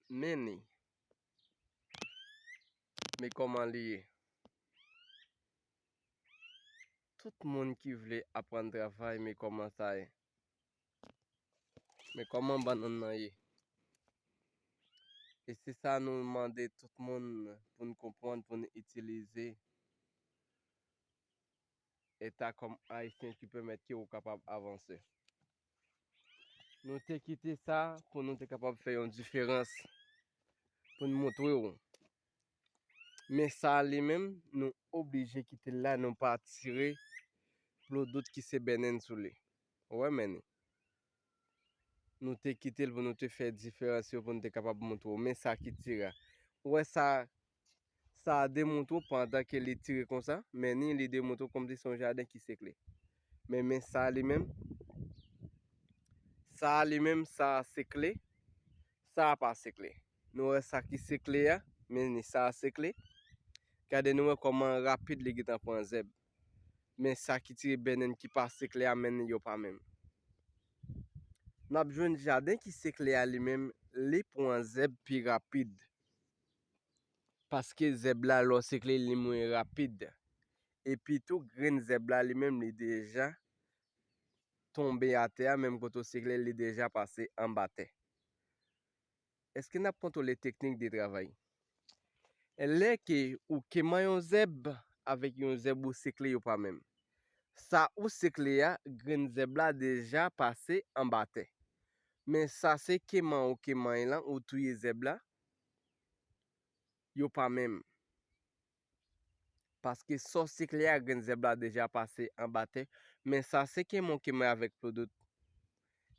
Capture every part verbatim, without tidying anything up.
Men ni. Men kòman li ye. Tout moun ki vle aprann travay, men kòman sa ye. Men kòman bannann nan ye. E se sa nou mande tout moun pou n konprann, pou n itilize. Eta kòm Ayisyen ki pèmèt ke ou kapab avanse. Nou te kite sa pou nou te kapab fè yon diferans pou n montre w. Men sa li menm, nou oblije kite l la, nou pa tire plodout ki se bènèn sou li. Ou wè, men ni. Nou te kite l pou nou te fè diferans yo pou nou te kapab montre w. Men sa ki tire a. Ou wè sa, sa demontre w pandan ke li tire konsa, men ni li demontre w kòmsi se yon jaden ki sekle. Men, men sa li menm, sa li menm, sa sekle, sa pa sekle. Nou wè sa ki sekle a, men ni sa sekle. Gade nou wè kòman rapid li gentan pran zèb. Men sa ki tire bènèn ki pa sekle a, men ni yo pa menm. N ap jwenn jaden ki sekle a li menm, li pran zèb pi rapid. Paske zèb la, lè w sekle, li mouri rapid. Epi tou, grenn zèb la, li menm, li deja tonbe atè a, menm kote w sekle, li deja pase anba tè. Èske n ap kontwole teknik de travay? Lè ke ou keman yon zèb avèk yon zèb ou sekle, yo pa menm. Sa ou sekle a, grenn zèb la deja pase anba tè. Men sa se keman ou keman lan, ou touye zèb la, yo pa menm. Paske sa w sekle a, grenn zèb la deja pase anba tè. Men sa se keman w keman avèk plodout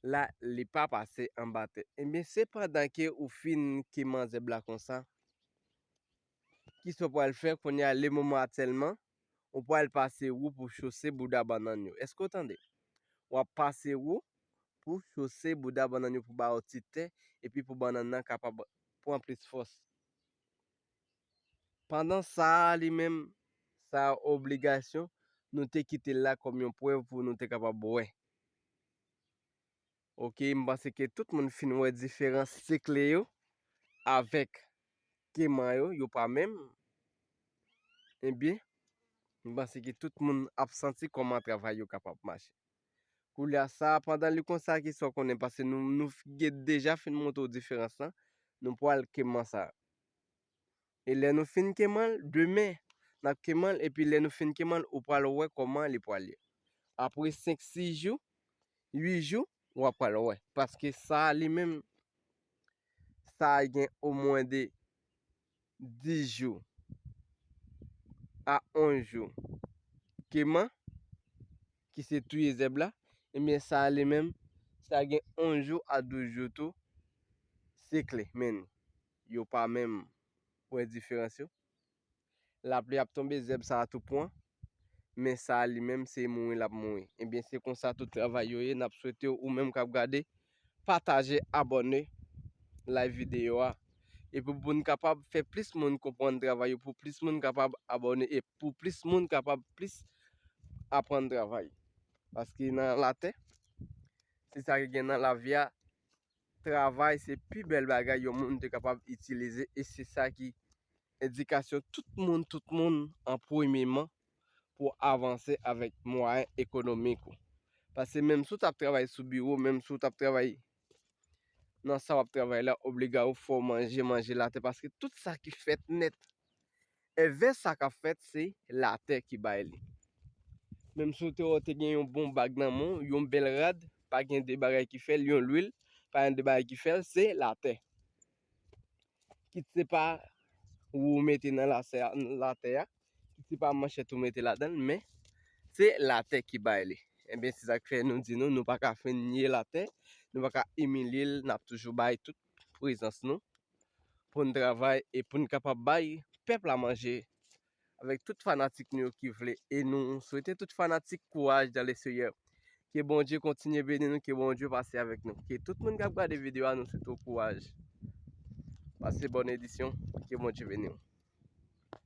la, li pa pase anba tè. Ebyen, se pandan ke ou fin keman zèb la konsa, kisa w pral fè kounye a, le moman aktyèlman, ou pral pase wou pou chose bouda bannann yo. Èske w tande? W ap pase wou pou chose bouda bannann yo, pou ba yo ti tè, epi pou bannann nan kapab pran plis fòs. Pandan sa a, li menm, sa obligasyon, nou te kite l la kòm yon prèv pou nou te kapab wè. Oke, m panse ke tout moun fin wè diferans sekle yo avèk keman yo, yo pa menm. Ebyen, m panse ke tout moun ap santi kòman travay yo kapab mache. Koulye a sa, pandan li konsa, kisa w konnen, paske nou, nou f-, gen deja fin montre w diferans lan, nou pral keman sa. E lè nou fin keman l, demen, n ap keman l, epi lè nou fin keman l, ou pral wè kòman li pral ye. Apre senk, sis jou, uit jou, w ap pral wè. Paske sa a li menm, sa a gen omwen de dis jou a onz jou keman, ki se touye zèb la, ebyen sa a li menm, sa gen onz jou a douz jou tou, sekle, men yo pa menm. Wè diferans yo? Lapli ap tonbe, zèb sa a tou pran, men sa a li menm se mouri l ap mouri. Ebyen, se konsa tout travay yo ye. N ap swete w, ou menm k ap gade, pataje, abòne, like videyo a. Epi pou n kapab fè plis moun konprann travay yo, pou plis moun kapab abòne, e pou plis moun kapab plis aprann travay. Paske nan latè, se sa ki gen nan lavi a, travay se pi bèl bagay yon moun te kapab itilize, e se sa ki endikasyon tout moun, tout moun an premyeman pou avanse avèk mwayen ekonomik ou. Paske menm si w t ap travay sou biwo, menm si w t ap travay nan sa w ap travay la, obliga ou fò w manje, manje latè, paske tout sa ki fèt nèt, envès sa k ap fèt, se latè ki bay li. Menm si w te wè w te gen yon bon bag nan men w, yon bèl rad, pa gen de bagay ki fè l, yon lwil, pa gen de bagay ki fè l, se latè. Kit se pa ou mete nan latè a, latè a, kit se pa manchèt ou mete ladan l, men se latè ki bay li. Ebyen, se sa k fè nou di nou, nou pa ka fè nye latè, nou pa ka imilye l, n ap toujou bay tout prezans nou pou n travay e pou n kapab bay pèp la manje avèk tout fanatik nou yo ki vle. E nou swete tout fanatik kouraj dans le Seigneur. Ke Bondye kontinye beni nou, ke Bondye pase avèk nou. Ke tout moun k ap gade videyo a, nou swete w kouraj. Pase bòn edisyon, ke Bondye beni w.